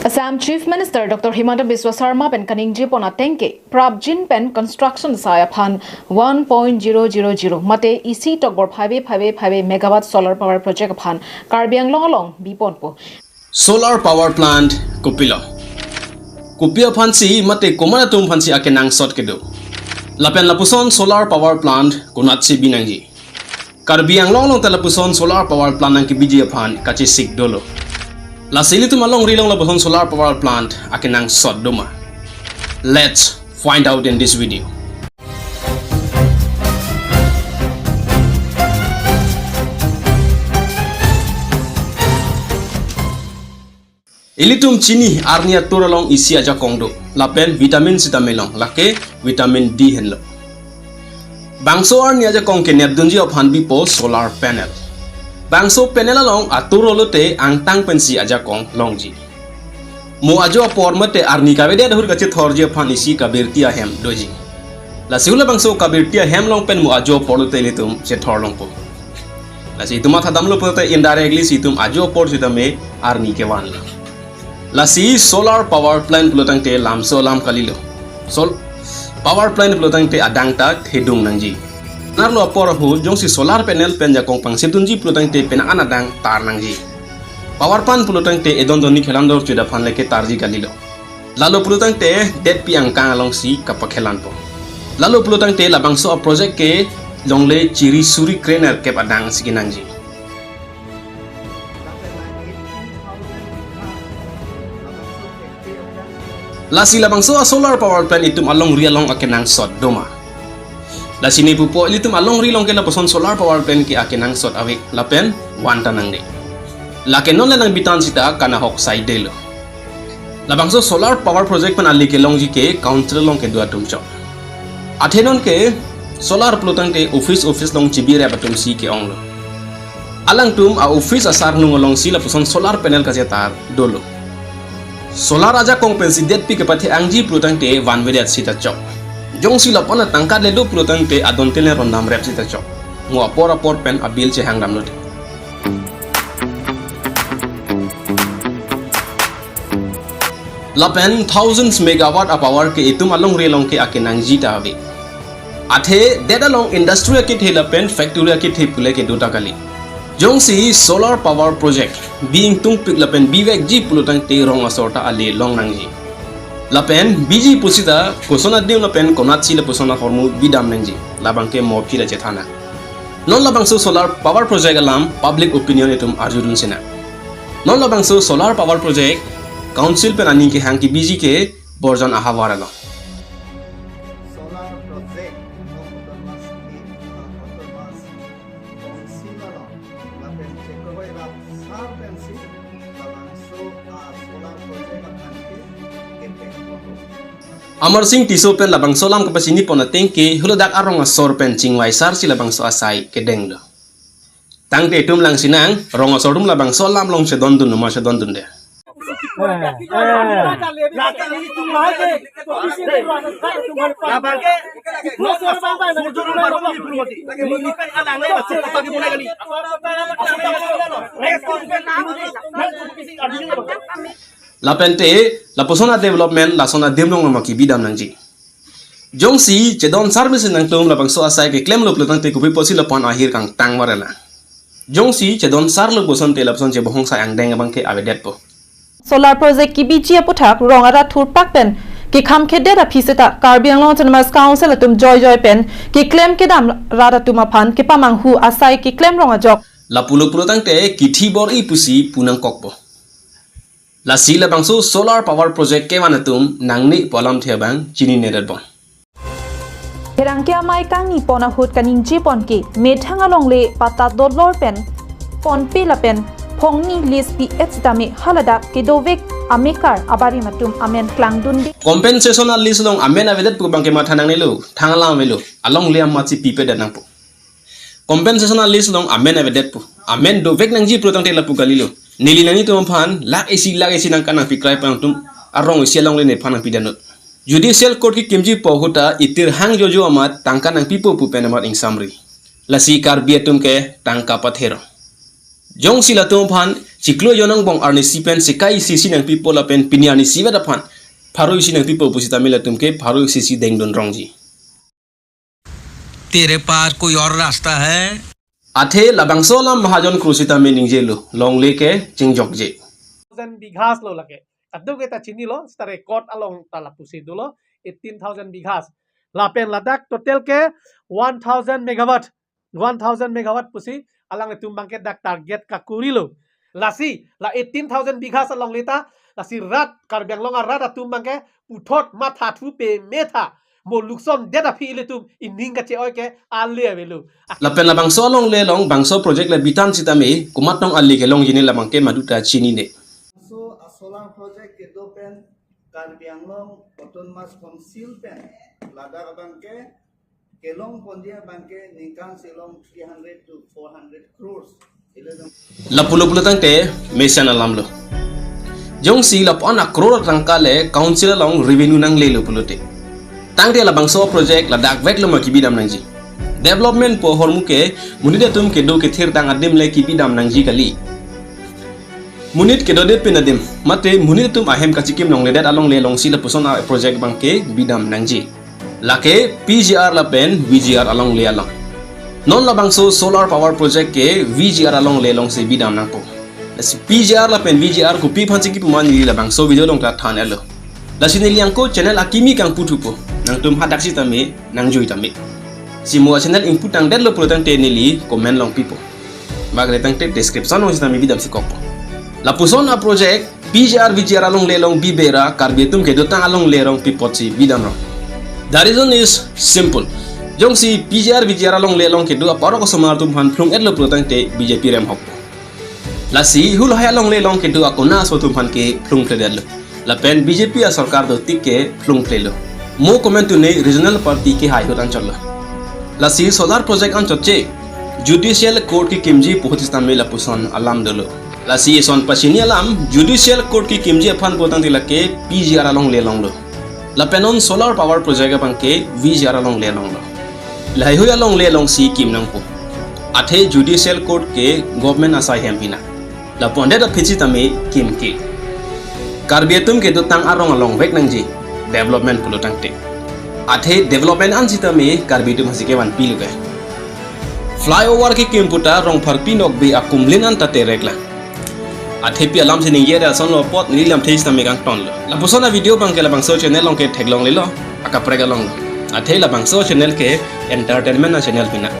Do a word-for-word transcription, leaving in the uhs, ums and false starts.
Assam Chief Minister Doctor Himanta Biswa Sarma pen kaningje pon ateng ke prapjin pen construction asai aphan one point zero zero zero mate isi tokbor phaive phaive phaive megawatt solar power project aphan Karbi Anglong along bi ponpo. Solar power plant kopilo? Kopi aphansi mate komat atum aphansi akenangsot kedo? Lapen lapuson solar power plant konatsi bi nangji? Karbi Anglong along ta lapuson solar power plant nangkebiji aphan kachesik dolo. Lasi ilitum alongri along lapuson solar power plant akenangsot doma? Let's find out in this video. Ilitum chini arni atur along isi ajakong do, lapen vitamin sitame long, lake vitamin D henlo. Bangso arni ajakong kenepdunji aphan bipo solar panel. Bangso panel along atur lote angtang pensi ajakong longji. Mo ajo apor mate arni kavedet ahut kachethorji aphan isi kabirti ahem doji. Lasi hula bangso kabirti ahem along pen mo ajo apor lote ilitum chethor longpo. Lasi itum mathadamlo pulote indirectly si itum ajo apor sitame arni kevanlo. Lasi solar power plant pulotangte lamso alam kalilo. Sol power plant pulotangte adang ta thedung nangji. Narlo apor ahut jongsi solar panel pen jakong pangsip dunji pulotangte penang an adang tar nangji. Power plant pulotangte edon donni khelandor chuda aphan leke tarji kalilo. Lalo pulotangte detpi angkang alongsi kapakhelanpo. Lalo pulotangte labangso a project ke longle chiri suri kre nerkep adang si kenangji. Lasi labangso a solar power plant itum alongri along akenangsot doma? Lasi ne pupo ilitum alongri along ke lapuson solar power plant ke akenangsot ave lapen van ta nangne. Lake non le nangbitan sita kanahok saidelo. Labangso solar power project pen ali kelongji ke council along kedo atum chot. Athe non ke solar pulotangte office office along chibi rep atum si ke-onglo. Alangtum a office asarnung alongsi lapuson solar panel kachetar dolo. Solar ajakong pensi detpi kepathe-angji pulotangte vanvedet sita chok. Jongsi lapu-an atangka le do pulotangte adon tele rondam rep sita chok. Mo apor apor pen abill chehang damlote. Lapen thousands megawatt a power ke itum alongri along ke akenangji ta ave. Athe det along industry akethe lapen factory akethe pule kedo ta kali. Jongsi solar power project bi ingtungpik lapen bivekji pulotangte rong asor ta ale long nangji. Lapen biji pusita koson adim lapen konatsi lapuson ahormu bidam nangji, labang ke mo aphi ra chethana. Non labangso solar power project alam public opinion itum arjudun sina. Non labangso solar power project council pen aning kehang kebiji ke Borjan ahavar along. Solar project of autonomous state, uh, autonomous council along, lapen chekroi rap sar pensi labangso, uh, solar project aphan ke kepek koto. Amarsing Tisso pen labangso alam kapachini pon ateng ke huladak arong asor pen chingvai sarsi labangso asai kedeng do. Tangte itum lang sinang, rong asor atum labangso alam along chedondun ma chedondunde? Lapente lapuson a development lason adim along ma kebidam nangji. Jongsi chedon sar mesen nangtum labangso asai keklemlo pulotangte kopi pusi lapu-an ahir kangtang varela. Jongsi chedon sarlo puson te lapuson chebohong sai angdeng abang ke avedetpo. Solar project kebiji aputhak rong arat thurpak pen kekham khedet aphi seta Karbi Anglong Autonomous Council atum joijoi pen keklem kedam rat atum aphan kepamanghu asai keklem rong ajok. Lapulo pulotangte kithi bor-i pusi pu nangkokpo. Lasi labangso solar power project kevan atum nangne pu alamthe abang chininedet bon. Pherangke amei kangni pon ahut kaningje pon ke methang alongle patta dolor pen ponpe lapen phongni lease pi-et sitame haladak kedovek amekar abarim atum amen klangdunde. Compensation a lease along amen avedet pu abang ke matha nangnelo, thang alam avelo, alongle amatsi pipedet nangpo. Compensation a lease along amen avedetpo. Amen dovek nangji pulotangte lapu kalilo. Neli nanglitum aphan lakh isi lakh isi nangkanangpi krai pu nangtum arong isi alongle nephan nangpidanut. Judicial court kekimji pu ahut ta itir hang jojo amat tangka nangpipo pu pen amat ingsamri. Lasi Karbi atum ke tangka pathero. Jongsi latum aphan chiklo ejon angbong arnisi pen sekai isi isi nangpipo lapen pini arnisi vet aphan pharo isi nangpipo pusitame latum ke pharo isi isi dengdun rongji. तेरे पास कोई और रास्ता है? Athe labangso alam Mahajon Kro sitame ningjelo, longle ke chingjokje. Thousand bighas lo lake. Kadokave ta chinilo, seta record along ta lapusi dolo, eighteen thousand bighas. Lapen ladak total ke one thousand megawatt, one thousand megawatt pusi alanglitum abangke dak target kakurilo. Lasi la eighteen thousand bighas alongle ta, lasi rat, Karbi Anglong arat atum abangke puthot mathathu pame tha. Mo lukson det aphi ilitum ining kache-oi ke ale avelo. Lapen labangso alongle along bangso project le bitang sitame komat tong ale kelongji ne labang ke maduta chinine. So a solar project kedo pen Karbi Anglong Autonomous Council pen ladak abangke kelongponji abangke ningkan si along three hundred to four hundred crores. Lapulo pulo tangte mesen alamlo. Jongsi lapu-an a crore tangka le council along revenue nanglelo pulote, tangte labangso project ladak veklo ma kebidam nangji. Development pu ahormu ke monit atum kedo kethirtang adim le kebidam nangji kali. Monit kedodet pen adim, mate monit atum ahem kachikim longledet alongle alongsi lapuson a project abangke bidam nangji. Lake P G R lapen V G R alongle along. Non labangso solar power project ke V G R alongle alongsi bidam nangpo. Lasi P G R lapen V G R kopi aphansi kipu ma neli labangso video along ta than-etlo. Lasi neli ako channel akimi kangputhupo, nangtum hadak sitame nangjui tame. Si mo a channel ingpu tangdetlo pulo tangte neli comment along pipo. Bak le tangte description along sitame bidam si kokpo. Lapuson a project P G R V G R alongle along bibera Karbi atum kedotang alongle along pi apotsi bidam rong. The reason is simple. Jongsi P G R V G R alongle along kedo apor osomar atum aphan phlung-etlo pulo tangte B J P remhok. Lasi hu lahai alongle along kedo akona aso atum aphan ke phlungphledetlo. Lapen B J P asorkar dotik ke phlungphlelo. Mo komantu ne regional party kehai ahut anchotlo. Lasi solar project anchotche judicial court kekimji pu ahut sitame lapuson alam dolo. Lasi eson pachini alam judicial court kekimji aphan pu tangte lake P G R alongle alonglo. Lapen non solar power project abangke V G R alongle alonglo. Lahaihui alongle alongsi kim nangpo. Athe judicial court ke government asai hem pina. Lapu-an det aphi sitame kim ke. Karbi atum kedotang arong along vek nangji development pulo tangte. Athe development an sitame Karbi atum aphansi kevanpilo ke. Flyover kekim puta Rongpharpi Nokbe akumlin an ta terek lang. Athe pi alam si ningje re asonlo apot neli lamthe sitame kangtonlo. Lapuson a video abangke labangso channel along ke theklonglelo, akaprek alonglo. Athe labangso channel ke entertainment a channel pina.